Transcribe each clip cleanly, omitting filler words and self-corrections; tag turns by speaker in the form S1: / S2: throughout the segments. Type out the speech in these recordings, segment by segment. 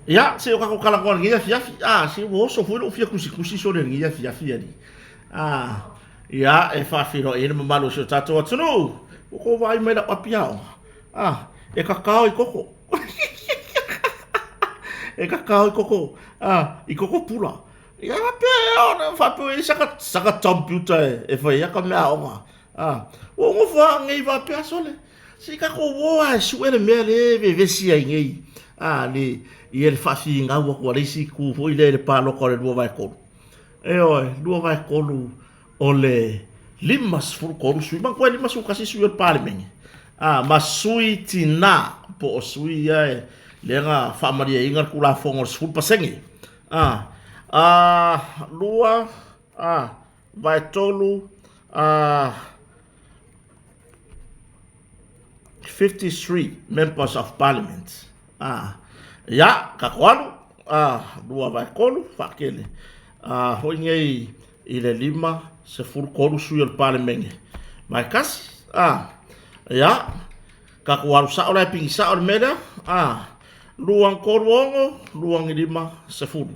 S1: Ia, se i o tatou talanoa i lenei afiafi. A, se ua oso foi lou fia tusitusi sole i lenei afiafi alii. A, ia, e faafeiloai ai le mamalu o si o tatou atunuu. Ua tou vaai mai i lau api aoga. A, e tatao i koko. E tatao i koko, a, i koko pula. Ia, faapea, ona faapea e saka, saka computer e fai ai ata mea aoga. A, ua ou nofo lava nei faapea, sole, se i tatou o lava e sue le mea lea e vevesi ai nei, a, le, ia le faafinau atu a le isi itu foi lea i le palota o le 2/3. Ioe, 2/3 o le 53 sui, manatua e 51 sui o le Palemene, a, ma sui tina, po o sui ia e, lea na faamalieina le Tulafono o le 10%. A, a, 2, a, vaetolu, a, 53 members of parliament. Ah, ia, tatou alu, ah, 2/3, faatele. Ah, foi nei i le 53 sui o le Palemene. Vae kasi, ah, ia, tatou alu sao la e pigi sao le mea lea, ah, 2 3 6, 2 5, 10.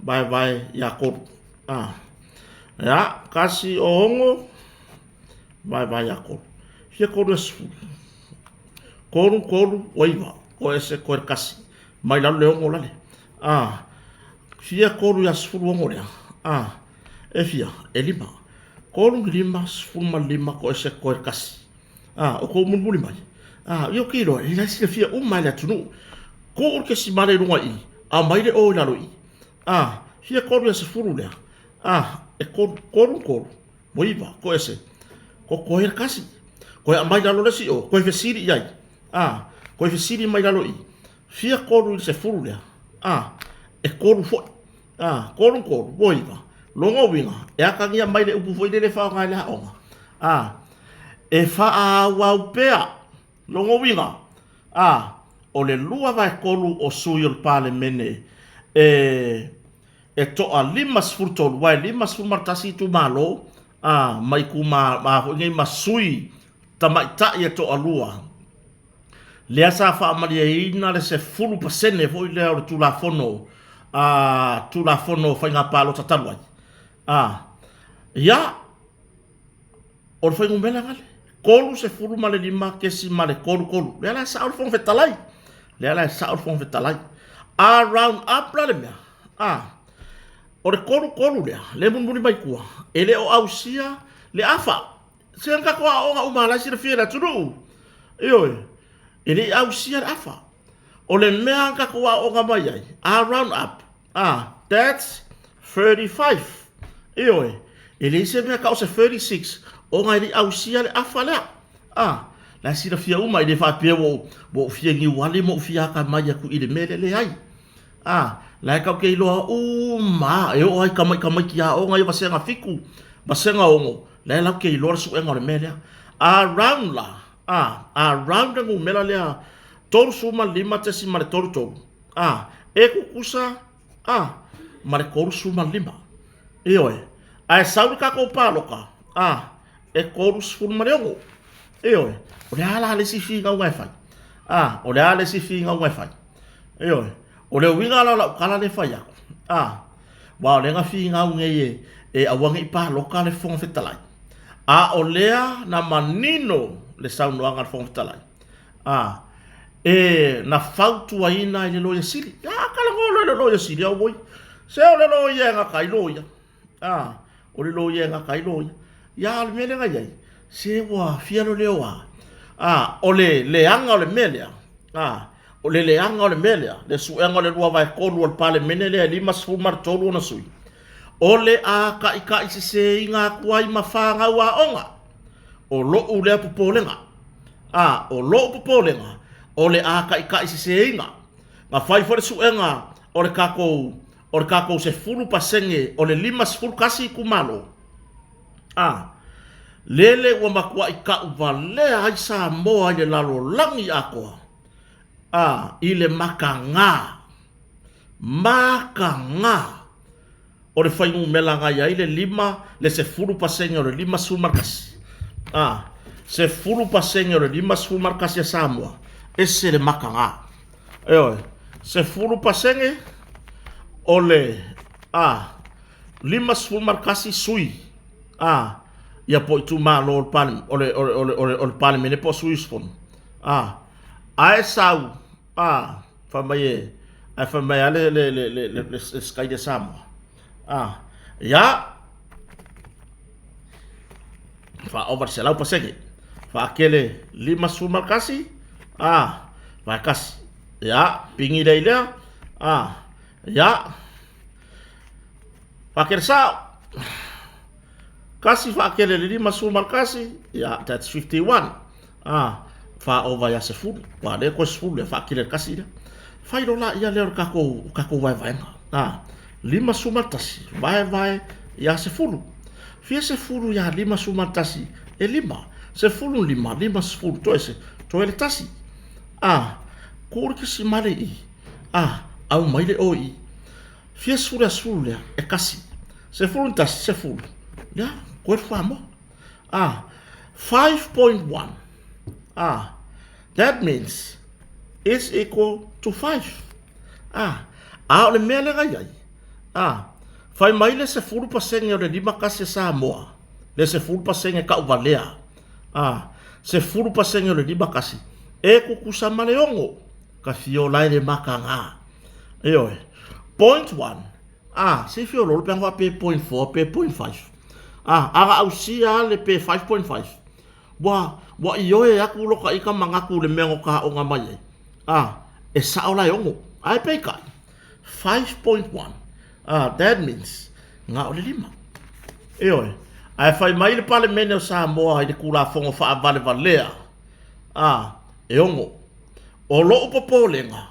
S1: Vaevae ia tolu. Ah, ia, kasi o ono, vaevae ia tolu. Fia tolu ia sefulu. Tolu, tolu, ua iva. Koe ese, koe le kasi. Mai lalo le ono lale. Ah, fia tolu ia sefulu ono lea. Ah, e fia, e lima. Tolu, lima, sefulu ma lima, koe ese, koe le kasi. Ah, o kou mulimuli mai. Ah, ia o ke iloa, e la e silafia uma e le atunuu. Tuu le kesimale i luga i i, aumai le o i lalo i i. Ah, fia tolu ia sefulu lea. Ah, e tolu, tolu, tolu. Ua iva, koe ese. Ko koe le kasi. Koe aumai lalo le isi o, koe fesili i ai. Ah, koe fesili mai lalo i i. Fia tolu i le sefulu lea. Ah, e tolu foi. Ah, tolu, tolu, ua iva. Lona uiga, e atagia mai le upu foi lele e faaaoga i le aoga. Ah, e faaauau pea. Lona uiga, ā, o le 2/3 o sui o le Palemene e, e toa 53, aua e 51 itumalo, ā, ma ituma, a foi nei ma sui tamaitai e toalua, lea sa faamalieina le 10% foi lea o le Tulafono, ā, Tulafono o Faiga Palota talu ai, ā, ia, O le fuainumera lale, 35.33. Lea la e sao le Fofoga Fetalai. Lea la e sao le Fofoga Fetalai. A round up la le mea, a, o le 33 lea, lea e mulimuli mai tua, e le o ausia le afa. Se na tatou aooga uma la e silafia e le atunuu. Ioe, e le i ausia le afa. O le mea na tatou aooga mai ai, a round up, Ah, that's 35. Ioe, e leai se mea tau o se 36 ona e le i ausia le afa lea. Ah, la e silafia uma, e le faapea ua ou, ua ou fia niuali ma ou fia atamai atu i le mea lea, leai. Ah, la e tatou te iloa uma lava, e oo lava i tamaitamaiti aoga ia vasega fitu, vasega ono, la e latou te iloa le suega o le mea lea. A round la, ah, a round le numera lea 35.33, A, e kukusa, a, ma le 35. Ioe. Ae sau le tatou paloka, a, e 36. Ioe. O le a la le isi finauga e fai? A, o le a le isi finauga e fai? Ioe. O le uiga la o lau tala lea e fai atu, a, aua o lea na finau nei e, e aua ne i paloka le Fofoga Fetalai. A o lea na manino le saunoaga a le Fofoga Fetalai, A, e na fautuaina i le Loia Sili. A, talanoa loa i le Loia Sili, auoi. Se o le loia e gata ai loia. A, o le loia e gata ai loia. Ia, o le mea lea na i ai, se ua fia loleo a. A, o le leaga o le mea lea, a, o le leaga o le mea lea, le suega o le 2/3 o le Palemene lea e 53 ona sui, o le a taitaiseseina atu ai ma fanau aoga. O lo'u lea popolega. A, o lo'u popolega, o le a taitaiseseina. Na fai foi le suega o le tatou, o le tatou 10% o le 51 itumalo. A, lele ua matuai tauvalea ai Samoa i le lalolagi atoa, a, i le mataga, mataga o le fuainumera na i ai le lima, le 10% o le 51, a, 10% o le 51 a Samoa, ese le mataga. Ioe. 10% o le a 51 sui a ia po o itumalo o le Palemene, o le, o le, o le, o le, o le Palemene po o sui usufono. A, ae sau, a, fai mai e, ae fai mai lava le, le, le, le, le, le, le Sky Samoa. A, ia, faaova le 100%. Faakele 51, a, vae kasi. Ia, pigi lea i lea, a, ia, faakele sao. Kasi faakele le 51, ia, that's 51. A, faaova ia sefulu, ua lea koe sefulu lea faakele le kasi lea. Fai loa la ia lea o le tatou, tatou vaevaega. A, 51, vaevae ia sefulu. Fia sefulu ia 51, e lima. Sefulu lima, lima sefulu, toese, toe le tasi. A, tuu le kesimale i i. A, aumai le o i i. Fia sefulu ia sefulu lea, e kasi. Sefulu na tasi, sefulu. Lea, koe le fuamoa. Ah, 5.1. Ah, that means is equal to 5. Ah, a o le mea lea na i ai. Ah, fai mai le 10% o le 51 a Samoa, le 10% tauvalea. Ah, 10% o le 51, e tutusa ma le ono, ka fiola e le makaga. Ioe. Point one, ah, se i fiololo pe ana faapea point four pe point five. Ah, a na ausia lava le pe 5.5, ua, ua ioe atu lo ta ita manatu i le mea na ota aoga mai ai. Ah, e sao la e ono. Ae peitai, 5.1, ah, that means, na o le lima. Ioe. Ae fai mai le Palemene o Samoa i le Tulafono faavalevalea, ah, e ono. O lou popolega,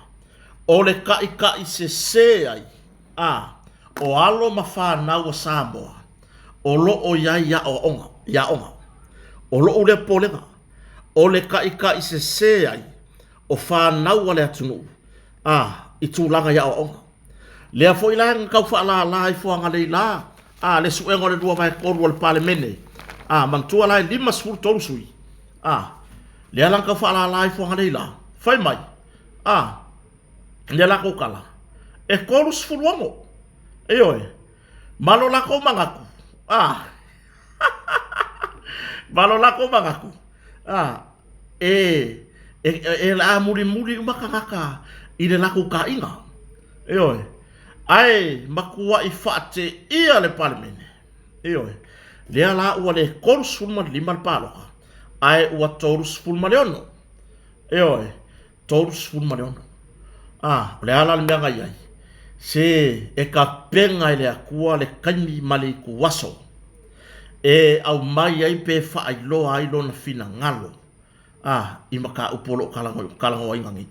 S1: o le kaʻikaʻi sesē ai a o alo ma fanau a Samoa o lo o i ai i aoaoga, i aoga. O loʻu lea popolega, o le kaʻikaʻi sesē ai o fanau a le atunuu a i tulaga i aoaoga. Lea foi la na tau faalālā ai Fuagalei la a le suega o le 2/3 o le Palemene a manatua la e 53 sui a lea la na tau faalālā ai Fuagalei la fai mai a lea lakou tala e 36 ioe ma lo lakou manatu a ma lo lakou manatu a e e e la mulimuli uma tagata i le lakou kaʻina ioe ae matuaʻi faateia le Palemene ioe lea la ua le 35 le palota ae ua 36. Ioe, 36. A, o le a la le mea na i ai? Se e tapena e le Atua le taimi ma le ituaso e aumai ai pe faailoa ai lona finagalo, a, i mataupu o lo o talanoaina nei.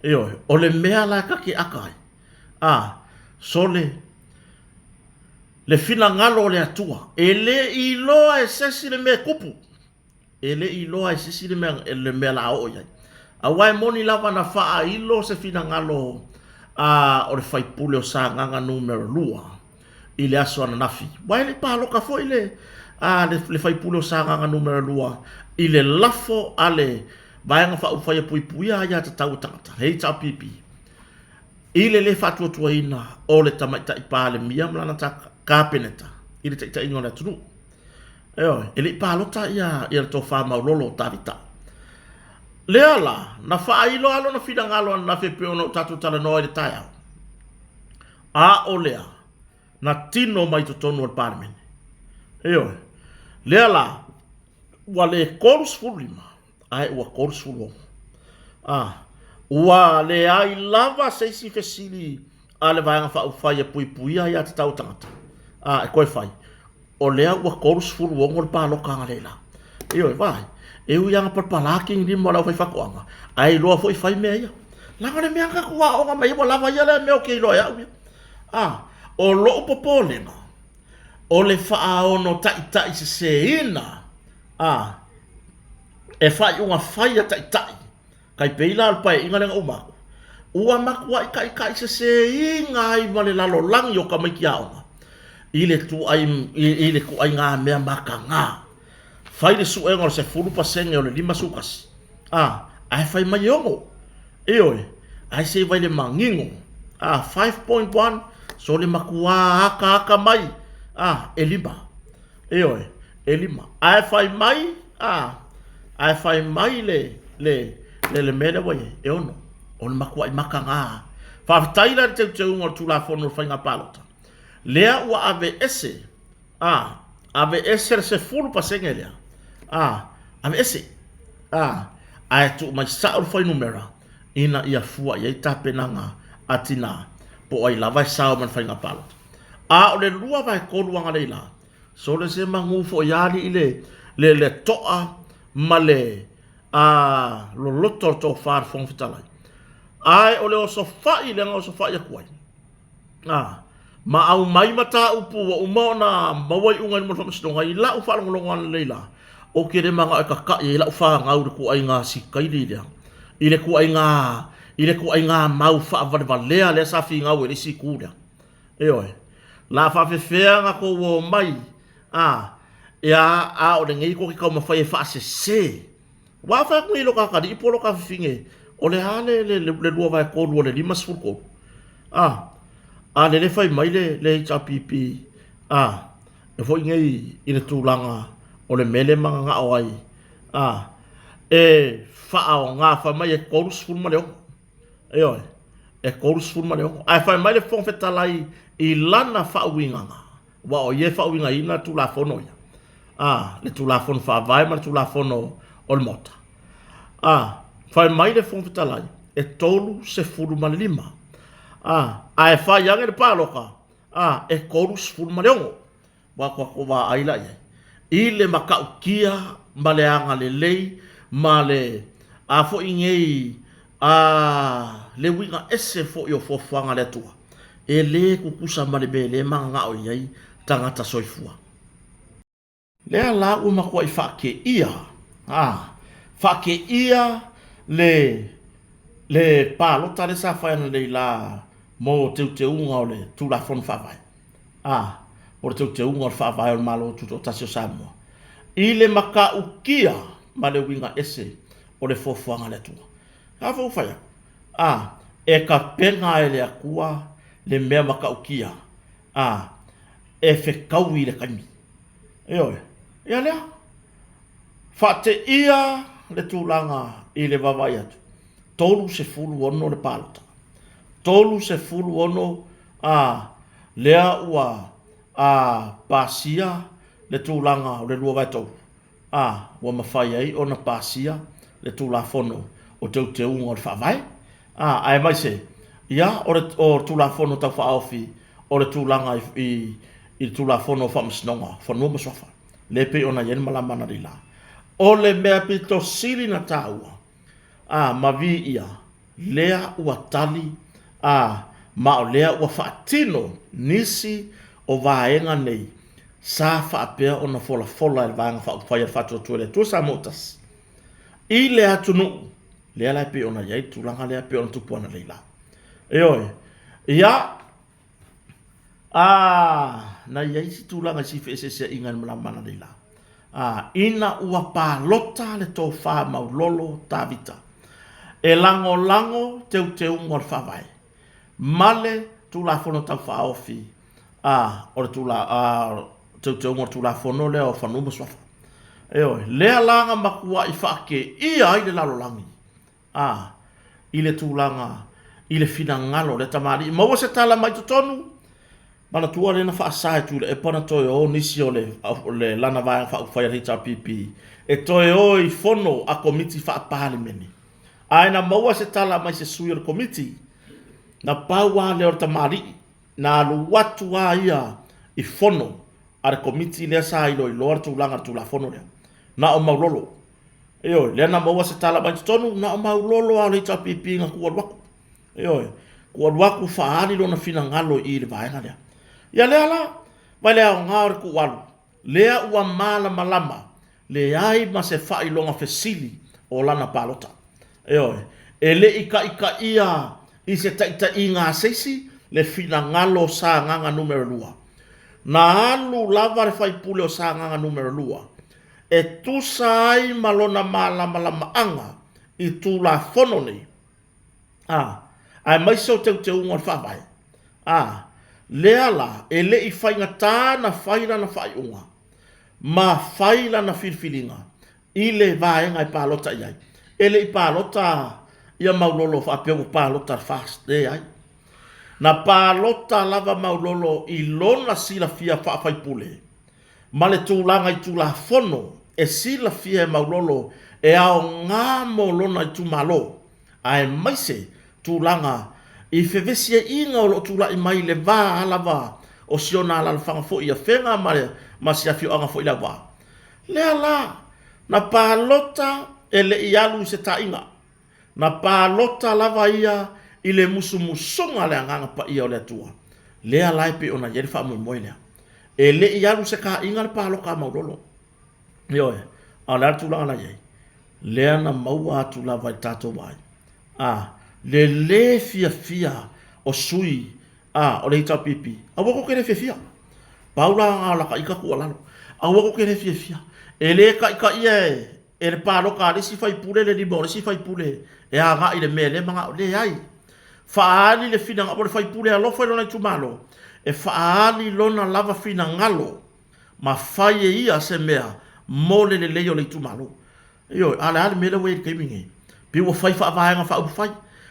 S1: Ioe, o le mea la e ta te ʻaka ai, a, sole le finagalo o le Atua, e le iloa e se isi le mea e tupu. E le i iloa e se isi le mea, le mea la oo i ai. Aua e moni lava na faailo se finagalo a o le faipule o Sagaga numera 2 i le aso ananafi. Aua e le i paloka foi le, a, le, le faipule o Sagaga numera 2 i le lafo a le Vaega Faaupufai e Puipuia Aia Tatau a Tagata, HRPP, i le lē faatuatuaina o le Tamaitai Palemia ma lana Kapeneta i le taitaiga o le atunuu. Ioe, e le i palota ia, ia le tofa maulolo o Tavita. Lea la, na faailo lava lona finagalo ananafi e pei ona ou tatou talanoa i le taeao. A o lea, na tino mai totonu o le Palemene. Ioe, lea la, ua le 35, ae ua 36. A, ua leai lava se isi fesili a le Vaega Faaupufai e puipuia aia tatau a tagata, a, e toe fai. O lea ua 36 le paloka analeila. Ioe, vaai, e ui lava ina palapala kinilima o le aufaifaatoaga, ae iloa foi fai mea ia. Leaga o le mea na tatou aoga mai ai ua lava ia lea mea ou te iloa e au ia. A, o lou popolega, o le faaono taitai seseina, a, e faaiuga fai a taitai Tai pei la o le paeaiga lea na uma atu, ua matuai taitaiseseina ai ma le lalolagi o tamaiti aoga i le tuai, i le tuaiga mea mataga. Fai le suega o le 10% o le 51, a, ae fai mai e ono. Ioe. Ae se i vai le manino, a, 5.1, so le matua akaaka mai, a, e lima. Ioe, e lima. Ae fai mai, a, ae fai mai le, le, le, le mea lea ua i ai, e ono. O le matuai mataga. Faafetai la i le teuteuga o le Tulafono o le Faiga Palota, lea ua aveese, a, aveese le 10% lea, a, aveese, a, ae tuu mai sao le fuainumera ina ia fua i ai tapenaga a tina po o ai lava e sao ma le faiga palota. A o le 2/3 agalei la, sole se manu foi alii i le, le, le toa ma le a, loloto o le tofa a le Fofoga Fetalai. Ae o le osofai lea na osofai atu ai, a, ma aumai mataupu ua uma ona maua iuga i luma o le Faamasinoga i la'u faalogologo ananei la, ou te le mana'o e tata'i ai la'u fanau i le tuuaiga sikaili lea, i le tuuaiga, i le tuuaiga mau faavalevalea lea sa finau ai le isi itu lea. Ioe. La faafefea na tou omai, a, ia, a o lenei tou te taumafai e faasese. Ua fai atu nei lo ta atalii po o lo ta fafine, o le a le, le, le 2/3 o le 53? A, a lele fai mai le, le HRPP, a, e foi nei i le tulaga o le mea lea e mananao ai, a, e faaaoga, fai mai e 36, ioe, e 36. Ae fai mai le Fofoga Fetalai i lana faauigaga, aua o ia e faauigaina Tulafono ia, a, le Tulafono Faavae ma le Tulafono o le Maota. A, fai mai le Fofoga Fetalai, e 35. A, ae fai ane le palota, a, e 36. Ua tatou vaai la i ai i le matautia ma le agalelei ma le a foi nei a le uiga ese foi o fuafuaga a le Atua, e le tutusa ma le mea e le mananao i ai tagata soifua. Lea la ua matuai faateia, a, faateia le, le palota lea sa fai ananei la mo teuteuga o le Tulafono Faavae. A, o le teuteuga o le Faavae o le Malo Tutoatasi o Samoa, i le matautia ma le uiga ese o le fuafuaga a le Atua. A foi ua fai atu, a, e tapena e le Atua le mea matautia, a, e fetaui i le taimi. Ioe. Ia lea. Faateia le tulaga i le vaavaai atu, 36 le palota. 36 a, lea ua a, pasia le tulaga o le 2/3, a, ua mafai ai ona pasia le Tulafono o Teuteuga o le Faavae, a, aemaise, ia, o le, o le Tulafono Tau Faaofi o le tulaga i, i, i le Tulafono o Faamasinoga o Fanua ma Suafa, lea e pei ona i ai le malama analeila. O le mea pito sili na taua, a, ma viia, lea ua tali, a, ma o lea ua faatino nisi o vaega nei sa faapea ona folafola e le Vaega Faaupufai a le Faatuatua i le Atua Samoa Tasi i le atunuu, lea la e pei ona i ai le tulaga lea e pei ona tupu analeila. Ioe, ia, a, na i ai si tulaga i si feeseeseaiga i le malama analeila. A, ina ua palota le tofa maulolo Tavita e lagolago teuteuga o le Faavae ma le Tulafono Tau Faaofi a, o le tula, a, teuteuga o le Tulafono lea o Fanua ma Suafa. Ioe, lea la na matuai faateia ai le lalolagi a, i le tulaga i le finagalo o lea tamalii. Maua se tala mai totonu, manatua lea na faasa e Tuilaepa ona toe o nisi o le, le lana vaega faaupufai a le HRPP e toe o i fono a Komiti Faa-Palemene. Ae na maua se tala mai se sui o le Komiti, na pau lava lea o le tamalii, na alu atu lava ia i fono a le Komiti lea sa iloiloa le tulaga o le Tulafono lea. Na o Maulolo. Ioe, lea na maua se tala mai totonu, na o Maulolo lava o le HRPP na tuu alu atu. Ioe, tuu alu atu faaali lona finagalo i i le vaega lea. Ia lea la, mai le aoga o le tuu alu, lea ua malamalama, leai ma se faailoga fesili o lana palota. Ioe, e le i taitaia i se taitaiga a se isi le finagalo o Sagaga Nu.2. Na alu lava le faipule o Sagaga Nu.2 e tusa ai ma lona malamalamaaga i Tulafono nei, a. Aemaise o teuteuga o le Faavae. A lea la, e le i faigata na fai lana faaiuga ma fai lana filifiliga i le vaega e palota i ai. E le i palota ia Maulolo faapea ua palota i le FAST, leai. Na palota lava Maulolo i lona silafia faafaipule ma le tulaga i Tulafono e silafia e Maulolo e aoga mo lona itumalo, aemaise tulaga i fevesiaiga o lo o tulai mai i le va lava o si ona alaalafaga foi i Afega ma si afioaga foi i Leauvaa. Lea la, na palota e le i alu i se taaiga, na palota lava ia i le musumusuga a le Agaga Paia o le Atua. Lea la e pei ona i ai le faamoemoe lea. E le i alu i se taaiga le palota a Maulolo. Ioe, a o le a le tulaga la i ai? Lea na maua atu lava i le tatou vaai, a, le lē fiafia o sui a, o le HRPP, aua tou te le fiafia. Pau la na o lata ita tuualalo, aua tou te le fiafia. E le taitaia e le palota a le isi faipule le lima o le isi faipule e agai i le mea lea e manao. Leai. Faaali le finagalo, o le faipule e alofa i lona itumalo, e faaali lona lava finagalo ma fai e ia se mea mo le lelei o le itumalo. Ioe, a o le a le mea lea ua i ai i le taimi lenei? Pei ua fai faavaega faaupufai.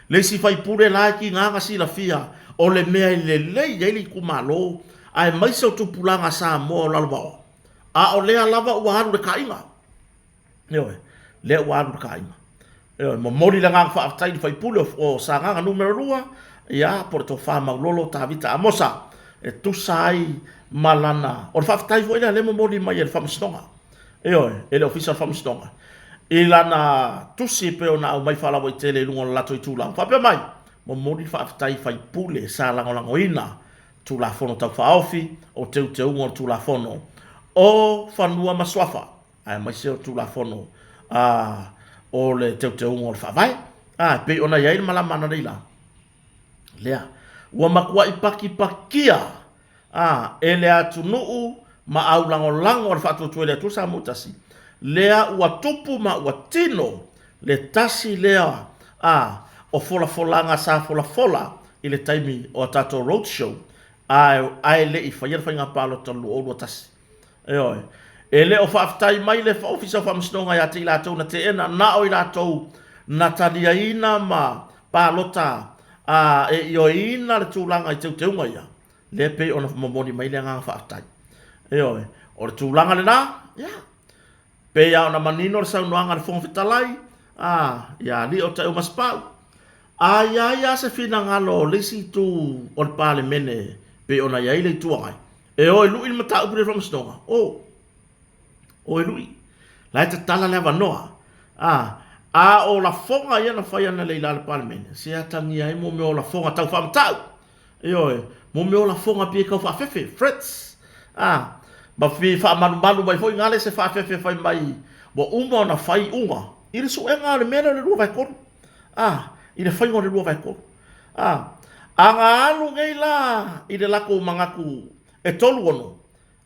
S1: Le isi faipule la e tiga ona silafia o le mea e lelei ai le itumalo aemaise o tupulaga Samoa o Lalovaoa, a o lea lava ua alu i le taaiga. Ioe, lea ua alu i le taaiga. Ioe, momoli le agaga faafetai i le sui usufono o Sagaga Nu.2, ia, po o le Tofa Maulolo Tavita Amosa, e tusa ai ma lana... O le faafetai foi lea lea e momoli mai e le Faamasinoga, ioe, e le Ofisa o le Faamasinoga, i lana tusi e pei ona aumai faalauaitele i luga o le latou itulau, faapea mai, momoli le faafetai i sui usufono sa lagolagoina Tulafono Tau Faaofi o Teuteuga o le Tulafono o Fanua ma Suafa, aemaise o Tulafono a o le Teuteuga o le Faavae, a e pei ona i ai le malama analeila lea ua matuai pakipakia a e le atunuu ma aulagolago a le Faatuatua i le Atua Samoa ua Tasi, lea ua tupu ma ua tino le tasi lea a o folafolaga sa folafola i le taimi o a tatou road show ae le i faia le faiga palota 2021. Ioe. E le o faafetai mai le Ofisa o Faamasinoga ia te i latou na teena, na o i latou na taliaina ma palota a, e ioeina le tulaga i teuteuga ia, lea e pei ona momoli mai le agaga faafetai. Ioe. O le tulaga lena, ia, pei lava ona manino le saunoaga a le Fofoga Fetalai, a, ia Alii o Taeaumasepau, a i ai lava se finagalo o le isi itu o le Palemene pei ona i ai le Itu Agai, E o e lui le mataupu i le faamasinoga? O. O e lui. La e tatala le avanoa. A, a o lafoga ia na fai analeila a le Palemene, se atagia ai mo mea o lafoga tau faamatau. Ioe, mo mea o lafoga pei e tau faafefe, threats. A, ma fia faamalumalu mai foi gale se faafefe fai mai ua uma ona fai iuga i le suega o le mea lea o le 2/3. A, i le faiga o le 2/3. A, a na alu nei la i le latou manatu e 36,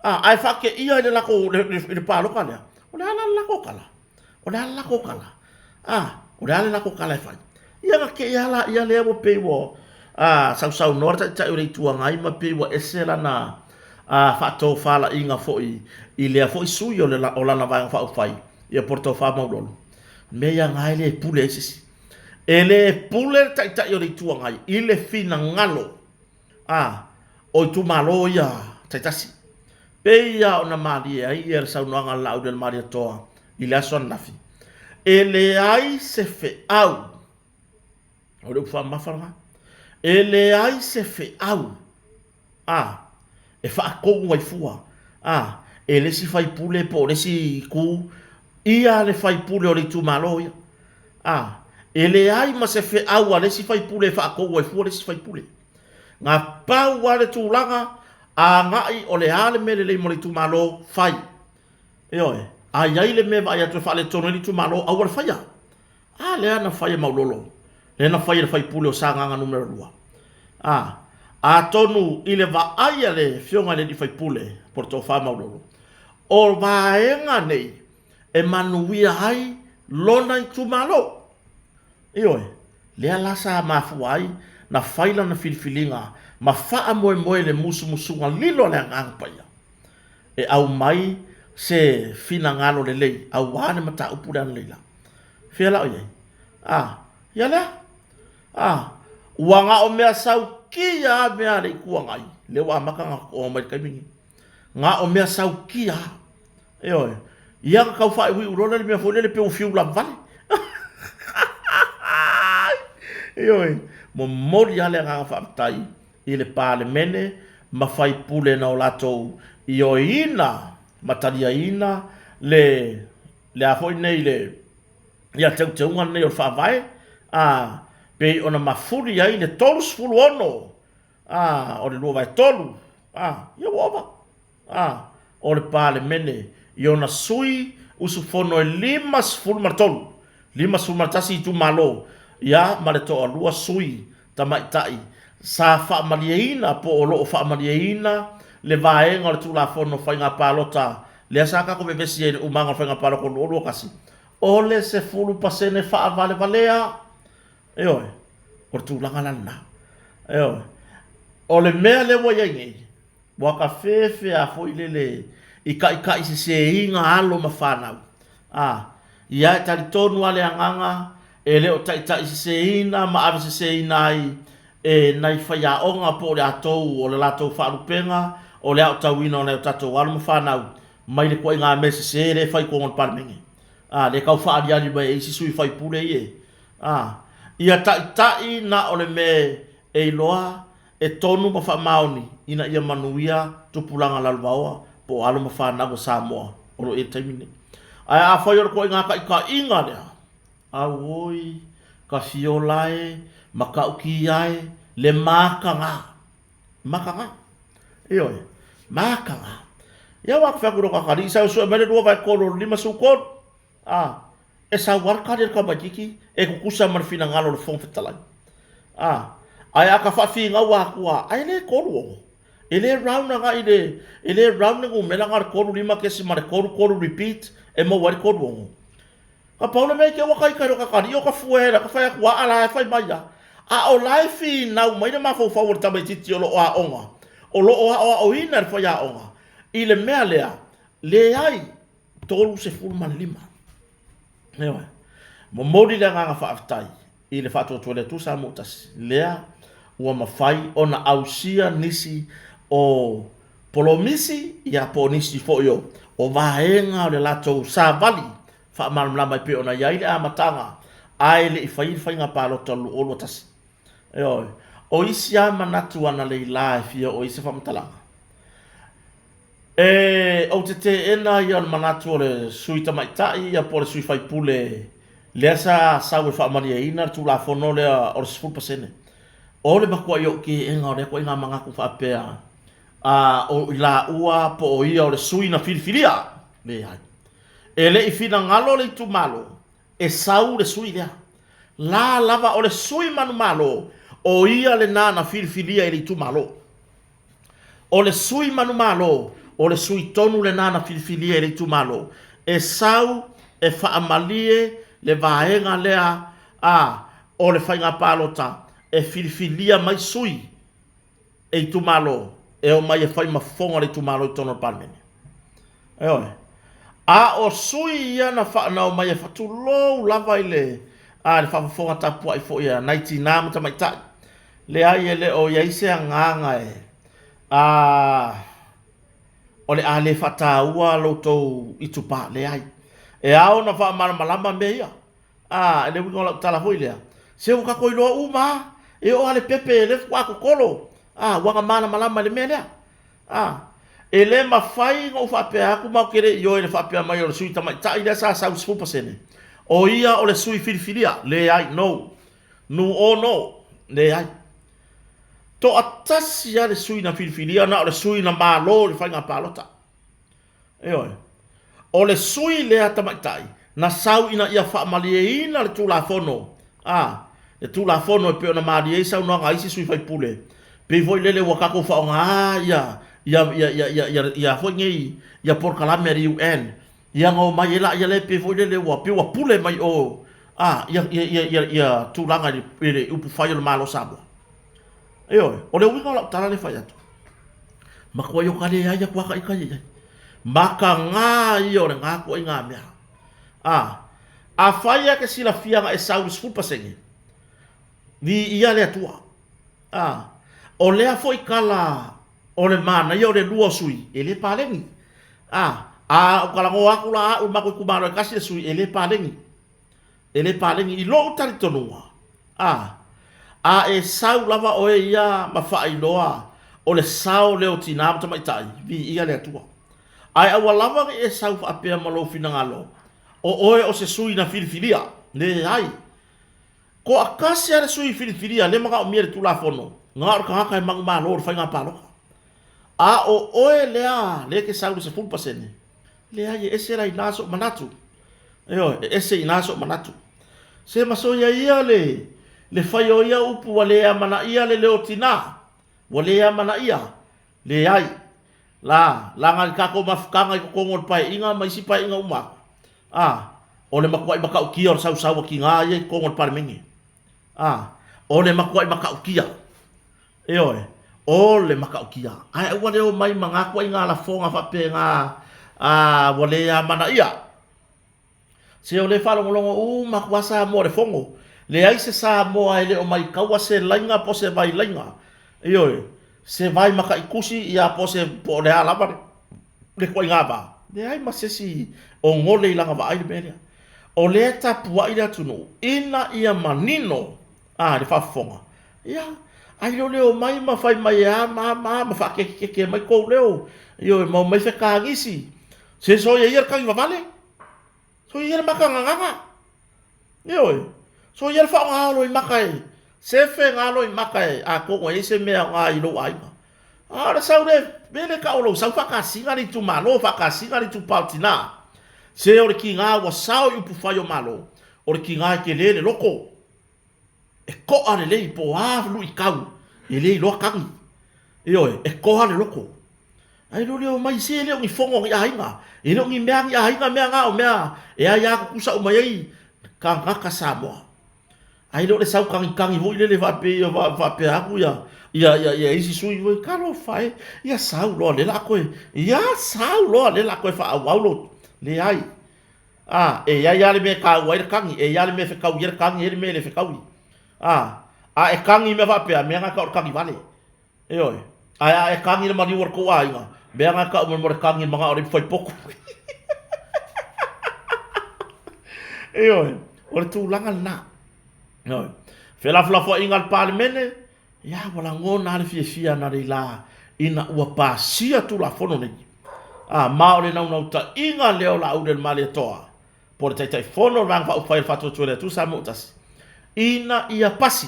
S1: a, ae faateia i le latou, i le palota lea, o le a la le latou tala? O le a le latou tala? A, o le a le latou tala e fai? Ia na te'i lava laia lea ua pei ua a, sausaunoa le Taitai o le Itu Agai ma pei ua ese lana a, faatofalaiga foi i lea foi sui o, le, o lana Vaega Faaupufai, ia po o le Tofa Maulolo. Mea ia na e le pule ai se isi. E le pule le Taitai o le Itu Agai i le finagalo a o itumalo ia taitasi. Pei lava ona malie ai ia le saunoaga a le Laaulialemalietoa i le aso ananafi, e leai se feau, o le upu faamamafa lena, e leai se feau a, e faatonu ai fua, a, e le isi faipule po o le isi itu ia le faipule o le itumalo ia. A, e leai ma se feau a le isi faipule e faatonu ai fua le isi faipule. Na pau lava le tulaga agai o le a le mea lelei mo le itumalo, fai. Ioe, a i ai le mea e vaai atu e faaletonu ai le itumalo, aua le faia. A lea na fai e Maulolo, lea na fai e le faipule o Sagaga Nu.2. A, atonu i le vaai a le Afioga i le alii faipule po o le Tofa Maulolo, o vaega nei e manuia ai lona itumalo. Ioe, lea la sa mafua ai na fai lana filifiliga ma faamoemoe i le musumusuga lilo a le Agaga Paia e aumai se finagalo lelei aua le mataupu lea analeila. Fea la o i ai? A, ia lea. A, ua na o mea saukia lava mea a le Itu Agai, lea ua amata ona totoa mai i le taimi lenei. Na o mea saukia lava. Ioe. Ia ona tau faaiuiu loa lea i le mea foi lele pei ua fiu lavale. Ioe. Momoli lava le agaga faafetai i le Palemene ma faipule na o latou ioeina ma taliaina le le a foi nei le ia teuteuga lenei o le Faavae, a, pei ona mafuli ai le 36, a, o le 2/3, a, ia ua ova, a, o le Palemene i ona sui usufono e 53, 51 itumalo, ia, ma le toalua sui tamaitai sa faamalieina po o lo o faamalieina le vaega o le Tulafono Faiga Palota lea sa tatou vevesi ai i le umaga o le Faiga Palota 2021, o le 10% faavalevalea. Ioe, o le tulaga la lena. Ioe. O le mea lea ua i ai nei, ua ta fefe a foi lele i taitaiseseina alo ma fanau. A, ia e talitonu lava le agaga e le o taitaiseseina ma aveseseina ai e nai faiaoga po o le atou o le latou faalupega o le aotauina o nai o tatou alo ma fanau mai le ituaiga mea sese lea e fai i totonu o le Palemene. A, lea e tau faaaliali mai e isi sui faipule ia e, a, ia taitai na o le mea e iloa e tonu ma faamaoni ina ia manuia tupulaga lalovaoa po o alo ma fanau a Samoa o lo o i ai i le taimi lenei. Ae afai o le ituaiga taitaiga lea, auoi, ka fiola e, matautia e, le mataga, mataga, ioe, mataga. Ia aua te fai atu i lou tatalii, sau e sue mai le 2/3 o le 53, A, e sau lava le tali a le tamaitiiti e tutusa ma le finagalo o le Fofoga Fetalai. A, ae a ta faafinau atu lava, ai e le 36. E le round agai i le, e le round le numera na o le 35.3 3 repeat e maua ai le 36. Na pau le mea i te i ua ta ita i lo ta alii o ta fue ta fai atu aa la e fai mai a. A o la e finau mai le mafaufau o le tamaitiiti o lo o aoga, o lo o aoaoina e le faiaoga i le mea lea, leai 35. Ioe. Momoli le agaga faafetai i le faatuatua le Atua Samoa tasi, lea ua mafai ona ausia nisi o polomisi, ia po o nisi foi o, o vaega o le latou savali faamalamalama e pei ona i ai le amataga ae le i faia le faiga palota o le 2021. Ioe. O isi lava manatu analeila e fia oo i ai se faamatalaga, E, ou te teena ia o le manatu o le sui tamaitai ia po o le sui faipule lea sa sau e faamalieina le Tulafono lea o le 10%. O le matuai ou teena o lea ituaiga manatu faapea, a, o i laua po o ia o le sui na filifilia. Leai. E le i finagalo le itumalo e sau le sui lea. La lava o le sui manumalo, o ia lena na filifilia e le itumalo. O le sui manumalo, o le sui tonu lena na filifilia e le itumalo, e sau e faamalie le vaega lea a o le faiga palota e filifilia mai sui e itumalo e omai e fai ma fofoga o le itumalo i totonu o le Palemene. Ioe. A o sui ia na fa, na omai e fa, tulou lava i le, a, le faafofoga tapuai foi a nai tinā ma tamaitai. Leai, e le o i ai se agaga e, a, o le a le faataua lo outou itupa. Leai. E ao ona faamalamalama mea ia. A, i le uiga o lau tala foi lea, se ua tatou iloa uma lava, e oo lava i le pepe lea faatoa totolo, a, ua na malamalama i le mea lea. A, e le mafai ona ou faapea atu ma ou te le ioe i le faapea mai o le sui tamaitai lea sa sau i le 10%, o ia o le sui filifilia. Leai, no. Nu o no. Leai. Toatasi lava le sui na filifilia, na o le sui na malo i le faiga palota. Ioe. O le sui lea tamaitai na sau ina ia faamalieina le Tulafono, a, le Tulafono e pei ona malie ai saunoaga a isi sui faipule, pei foi lele ua tatou faaaoga ia, ia, ia, ia, ia, ia, ia foi nei, ia polokalame a le UN, ia na omai ai laia lea pei foi lele ua, pei ua pule mai o, a, ia, ia, ia, ia, ia tulaga i le, i le upufai o le Malo o Samoa. Ioe, o le uiga o lau tala lea e fai atu, matuai o ta leai atu lava ita ia i ai. Mataga ia o lena ituaiga mea. A, afai e te silafia na e sau i le 10%, viia le Atua. A, o lea foi tala o le manaia o le lua o sui, e le paleni. A, a ou talanoa atu la au i le matou itumalo e tasi le sui, e le paleni. E le paleni i lou talitonuga, a, a e sau lava oe ia ma faailoa o le sao lea o tina ma tamaitai, viia le Atua. Ae aua lava ne i e sau faapea ma lou finagalo, o oe o se sui na filifilia. Leai. Toatasi lava le sui filifilia lea e manaomia e le Tulafono, na o le tagata e manumalo i le faiga palota. A o oe lea lea e te sau i le 10%, leai e ese la i ina sou manatu. Ioe, e ese i ina sou manatu. Se ma soia ia le, le fai o ia upu ua le amanaia le leo o tina, ua le amanaia, leai. La, laga i le tatou mafutaga i totonu o le Paeaiga ma isi Paeaiga uma atu, a, o le matuai matautia o le sausau a tina ia i totonu o le Palemene. A, o le matuai matautia. Ioe, o le matautia. Ae aua le omai ma na ituaiga lafoga faapena, a, ua le amanaia. Se o lea e faalogologo uma atu lava Samoa i le Fono. Leai se Samoa e le o maitaua se laiga po o se vailaiga. Ioe, se vai mataitusi ia po o se po o le a lava le ituaiga va. Leai ma se isi o gole i lana vaai le mea lea. O lea e tapuai le atunuu ina ia manino a le faafofoga. Ia, ai le o le omai ma fai mai e a ma a ma a ma faakekekeke mai tou leo, ioe, ma omai fetagisi. Se soia ia le tagi vavale, soia ia le maka gagaga, ioe, soia ia le faaaoga o loimata e sefe na loimata e atonu e i ai se mea aoga i lou aiga. A o le sau le mea lea e tau o lou sau faakasina le itumalo, faakasina le itupa o tina. Se o le tiga ua sao i upufai o Malo, o le tiga e tele le loto. E toa lelei po o a luitau, e le iloa tagi. Ioe, e toa le loto. Ae le o le omai se e le o ni fono a ni aiga, e le o ni mea a ni aiga mea na, o mea e aia tutusa uma i ai tagata Samoa. Ae le o le sau tagitagi foi lele faapea faapea atu ia ia ia ia isi sui foi, talofa e, ia sau loa lea o le a toe, ia sau loa lea o le a toe faaauau lou, leai. A, e i ai lava le mea e taua ai le tagi, e i ai lava le mea e fetaui ai le tagi, e i ai le mea e le fetaui. A, a e tagi i mea faapea, mea na e tau o le tagi vale. Ioe. Ae a e tagi i le maliu o le tou aiga, mea na e tau mo le tagi i le manao o le ipu faipotu. Ioe. O le tulaga lena. Ioe. Felafolafoaiga a le Palemene, ia ua lagona lava le fiafia analeila ina ua pasia Tulafono nei. A, ma o le naunautaiga lea o Laaulialemalietoa, po o le Taitaifono o le Vaega Faaupufai o le Faatuatua i le Atua Samoa ua Tasi, ina ia pasi.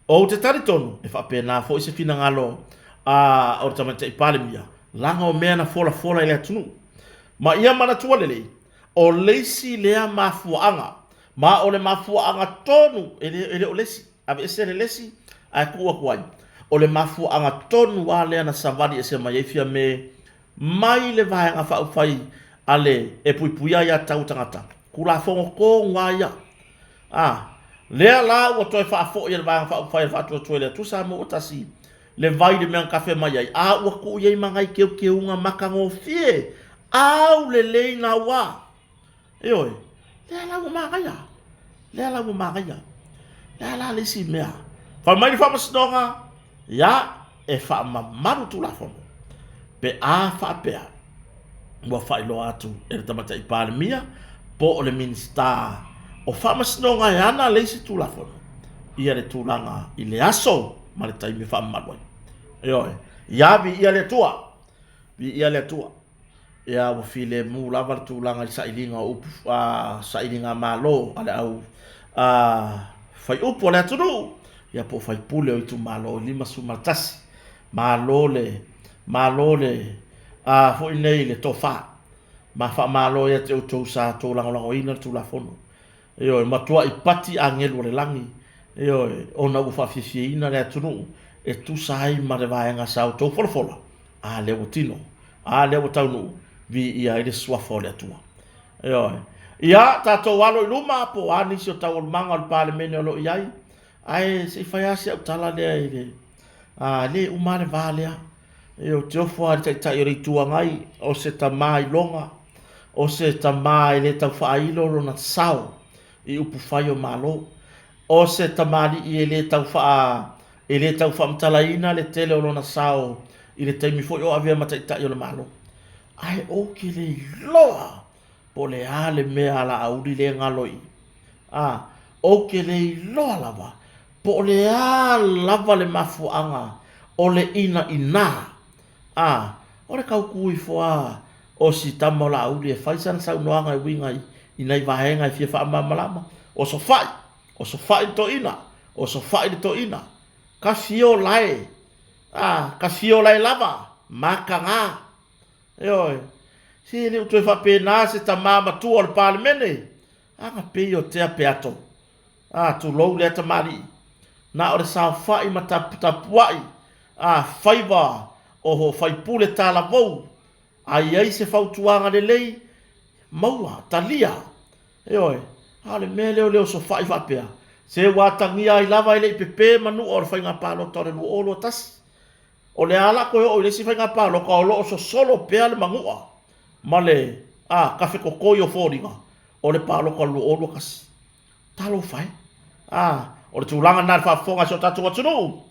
S1: Ou te talitonu, e faapena foi se finagalo a o le Tamaitai Palemia, leaga o mea na folafola i le atunuu. Ma ia manatua lelei, o le isi lea mafuaaga, ma o le mafuaaga tonu, e le, e le o le isi, aveese le isi ae tuu atu ai, o le mafuaaga tonu lava lea na savali ese mai ai Fiame mai le Vaega Faaupufai a le e Puipuia Aiatatau a Tagata, Tulafono tonu lava ia. A, lea la ua toe faafoi e le Vaega Faaupufai a le Faatuatua i le Atua Samoa ua Tasi le vai i le mea na tafe mai ai, a ua tuu i ai ma nai teuteuga matagofie aulelei naua. Ioe, lea la ua manaia, lea la ua manaia. Lea la le isi mea. Fai mai le Faamasinoga, ia, e faamamalu Tulafono pe a faapea ua faailoa atu e le Tamaitai Palemia po o le Minisita o Faamasinoga e ana le isi Tulafono ia le tulaga i le aso ma le taimi e faamamalu ai. Ioe, ia viia le Atua, viia le Atua. Ia ua filemu lava le tulaga i le sailiga o upu, a, sailiga malo a le au a, faiupu a le atunuu, ia po o faipule o itumalo e 51. Malo le, malo le, a, foi nei le tofa, ma faamalo ia te outou sa outou lagolagoina le Tulafono. Ioe, matuai pati agelu o le lagi, ioe, ona ua faafiafiaina le atunuu e tusa ai ma le vaega sa outou folafola, a lea ua tino, a lea ua taunuu, viia ai le Suafa o le Atua. Ioe. Ia, tatou alo i luma, po o a nisi o taualumaga o le Palemene o lo o i ai, ae se i fai lava si au tala lea i le A, e le uma lava le va lea. E ou te ofo lava i le Taitai o le Itu Agai, o se tama iloga, o se tama e le tau faailo lona sao i upufai o Malo, o se tamalii e le tau faa, e le tau faamatalaina le tele o lona sao i le taimi foi o avea ma Taitai o le Malo. Ae ou te le iloa po o le a le mea a Laauli lea e galo i i. A, ou te le iloa lava po o le a lava le mafuaaga o le inaina, a, o le tau tu ifo lava o si tama o Laauli e fai sana saunoaga e uiga i nai vaega e fia faamalamalama. Osofai, osofai le toeaina, osofai le toeaina, kafio lae, a, kafio lae lava, mataga. Ioe. Se e le o toe faapena se tama matua o le Palemene. Aga pei o tea peato. A, tulou lea tamalii. Na o le saofai ma taputapuai a faiva o faipule talavou. A i ai se fautuaga lelei, maua, talia. Ioe. A o le mea lea o le osofai faapea, se ua atagia ai lava e le i pepe manua o le faiga palota o le 2021. O le a la toe oo i le isi faiga palota o lo o sosolo pea le manua ma le a kafetotoi o foliga o le palota o le 2021. Talofa e! A, o le tulaga lena i le faafofoga a si o tatou atunuu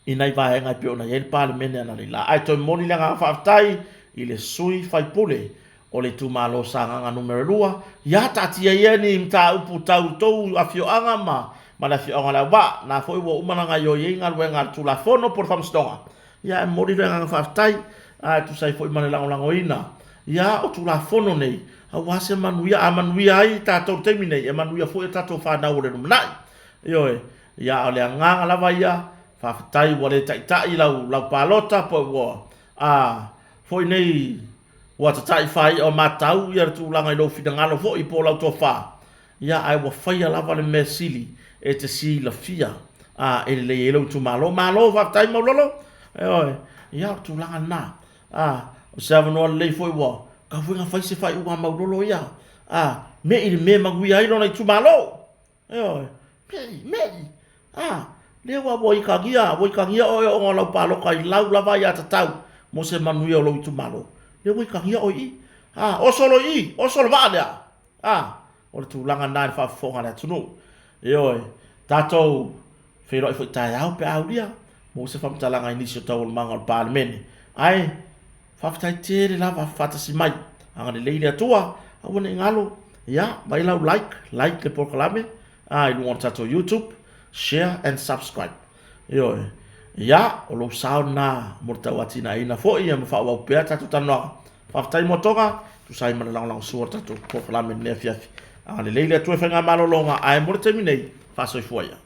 S1: i nai vaega e pei ona i ai le Palemene analeila. Ae toe momoli le agaga faafetai i le sui faipule o le itumalo o Sagaga Nu.2, ia taatia ia ni mataupu tau i tou afioaga ma ma le afioaga o Leauvaa, na foi ua uma ona gaoioi ai galuega a le Tulafono po o le Faamasinoga, ia ae momoli le agaga faafetai a e tusa ai foi ma le lagolagoina ia o Tulafono nei aua se manuia, a manuia ai tatou i le taimi nei, e manuia foi a tatou fanau o le lumanai. Ioe, ia a o le agaga lava ia, faafetai ua le taitai lau lau palota po ua a foi nei Ua tatai faai'a o matau ia le tulaga i lou finagalo foi po o lau tofa, ia ae ua faia lava le mea sili e te silafia a e lelei ai lou itumalo. Malo faafetai Maulolo, ioe, ia o le tulaga lena. A, o se avanoa lelei foi ua tau foi ina fai se faaiuga a Maulolo ia, a, me'i le mea e manuia ai lona itumalo. Ioe, me'i, me'i, a, lea ua, ua itagia, ua itagia oe ona o lau palota i lau lava aiatatau mo se manuia o lou itumalo. Lea ua itagia oe i i. A, oso loa i i, oso le vaa lea. A, o le tulaga lena i le faafofoga a le atunuu. Ioe, tatou feiloai foi taeao pe a aulia, maua se faamatalaga i nisi o taualumaga o le Palemene. Ae, Faafetai tele lava faatasi mai. Agalelei le Atua, aua ne i galo. Ia, vaai lau like, like le polokalame a i luga o le tatou YouTube, share and subscribe. Ioe. Ia, o lou sao lena mo le tauatinaeina foi ia ma faaauau pea tatou talanoaga. Faafetai mo toga, tusa ai ma le lagolagosua o le tatou polokalame i lenei afiafi. Agalelei le Atua i faigamalologa, ae mo le taimi nei, faasoifua ia.